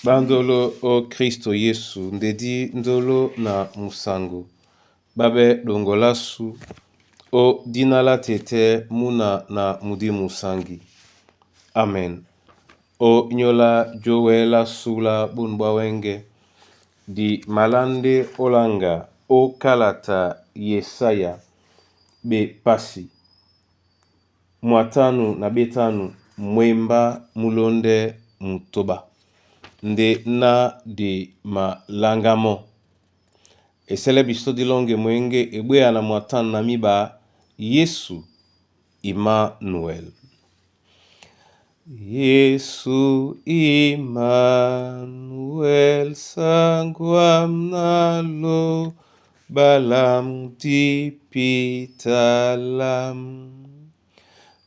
Bandolo o Kristo Yesu ndedi ndolo na musango babe dongolasu o dina la tete muna na mudimu sangi. Amen. O nyola jowela sula bunu bwa wenge di malande olanga o kalata Yesaya be pasi mwatanu na betanu mwemba mulonde mutoba nde na di malanga mɔ. Esele biso dilonge mwenge ebweya na mwatanu na miba Yesu Emmanuel. Yesu Emmanuel sangwam nalo balam dipitalam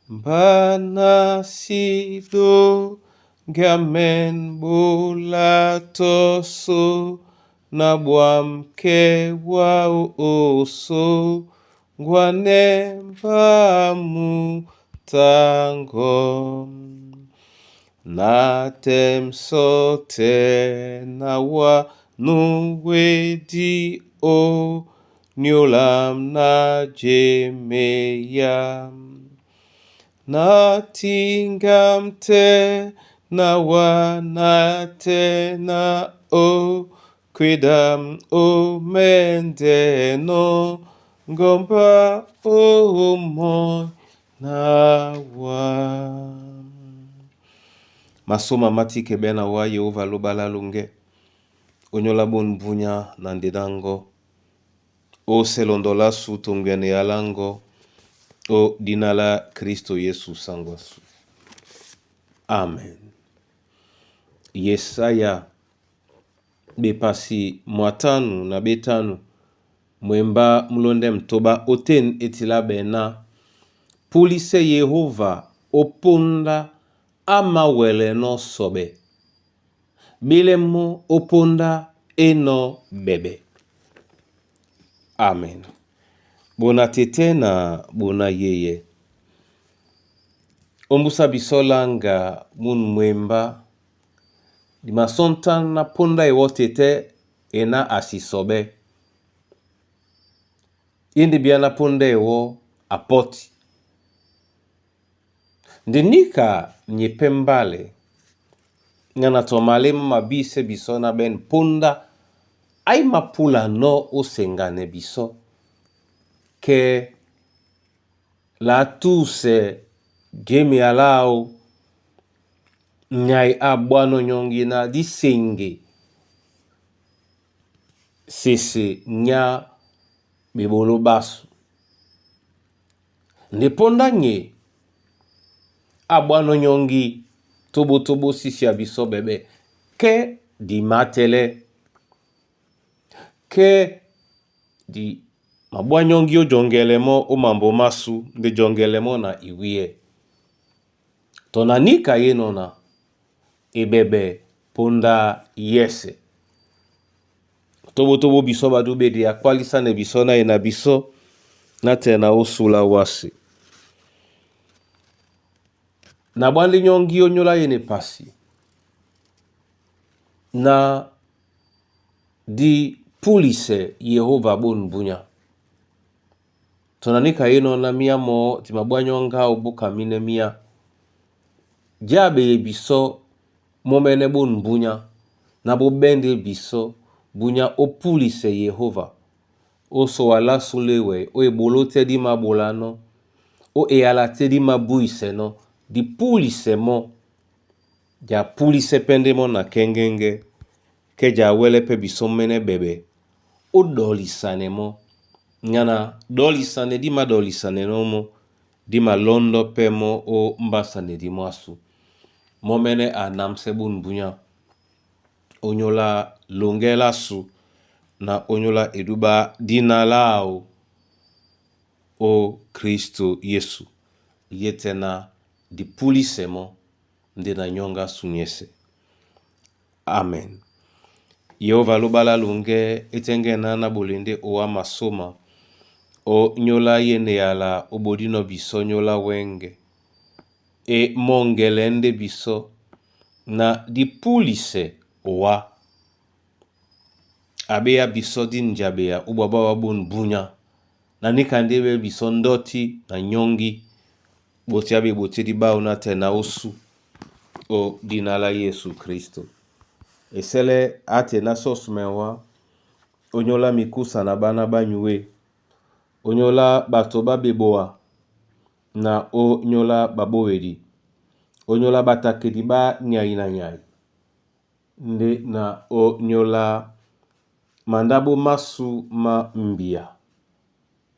bana sido gamen bolatoso na bwam ke wa oso ngwane bamu tango na tem sote na wa nuwedi o nyolam na jemeya na tingam te na wa na te na o kwedam o mendeno ngomba o mo na wa. Masoma matike bena wa Yehova lobala lunge onyola bon bunya na ndedango o selondola su tongwene yalango o dina la Kristo Yesu sangwasu. Amen. Yesaya bepasi mwatanu na betanu mwemba mulonde mtoba oten etila bena pulise Yehova oponda amawele no sobe bilemo oponda eno bebe. Amen. Bona tete na bona yeye. Ombusa biso langa mun mwemba di masontan na ponda ewo tete ena asisobe. Indi bia na ponda ewo apoti. Ndinika nyepe mbale ngana tomale mabise biso na ben ponda ai mapula no osengane biso ke la tuse jemi alao nyai abwano nyongi na disenge sese nya bebolo basu nde ponda nye abwano nyongi tobotobo sisi ya biso bebe ke di matele ke di mabwa nyongi o jongele mo o mambo masu nde jongele mo na iwie tonanika ye nona ebebe ponda yese tobotobo biso badu bedi akwalisa ne biso na ye na biso na tena osula wasi na bwandi nyongi onyola ye ne pasi na di pulise Yehova bon bunya tonanika ye nona mia mo ti mabwa nyonga obuka mine mia jabe ye biso momene bon bunya na bobende biso bunya opulise Yehova oso wala sulewe o ebolo te di mabolano o eyala te di mabuise no di pulise mo ja pulise pende mo na kengenge ke ja wele pe biso mene bebe o dolisane mo ngana dolisane di ma dolisane no mo di ma londo pe mo o mbasane di mo asu mo mene a namse bun bunya onyola longela su na onyola eduba dina lao o Kristo Yesu yete na di pulise mo nde na nyonga sunyese. Amen. Yehova lobala lunge etenge na na bolende owa masoma o nyola yene yala obodino biso nyola wenge e mongele nde biso na dipulise Owa abeya bisɔ di njabeya ubwa bwabo bwa bonu bunya na nika nde be bisɔ ndɔti na nyɔngi boti abe botedi bau na te na osu o dina la Yesu Kristo. Esele ate na sosmewa onyola mikusa na bana banyuwe onyola bato ba beboa na onyola babowedi onyola batakedi ba nyai na nyai nde na onyola mandabo masu ma mbia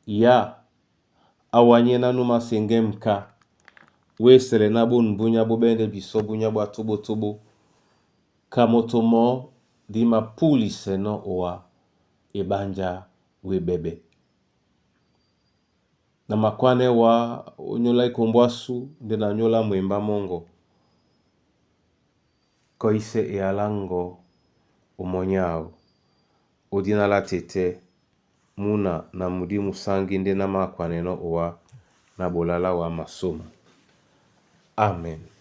ya awanié nanu masengem ka wesele na bonu bunya bobende biso bunya bwa tobotobo ka moto mo di mapulisɛnɔ owa ebanja webɛbɛ. Na makwanɛ wa onyola ikombwasu nde na nyola mwemba mongo koise ealango omonyawo odina la tete muna na mudi musangi nde na maakwanɛnɔ owa na bolala wa masoma. Amen.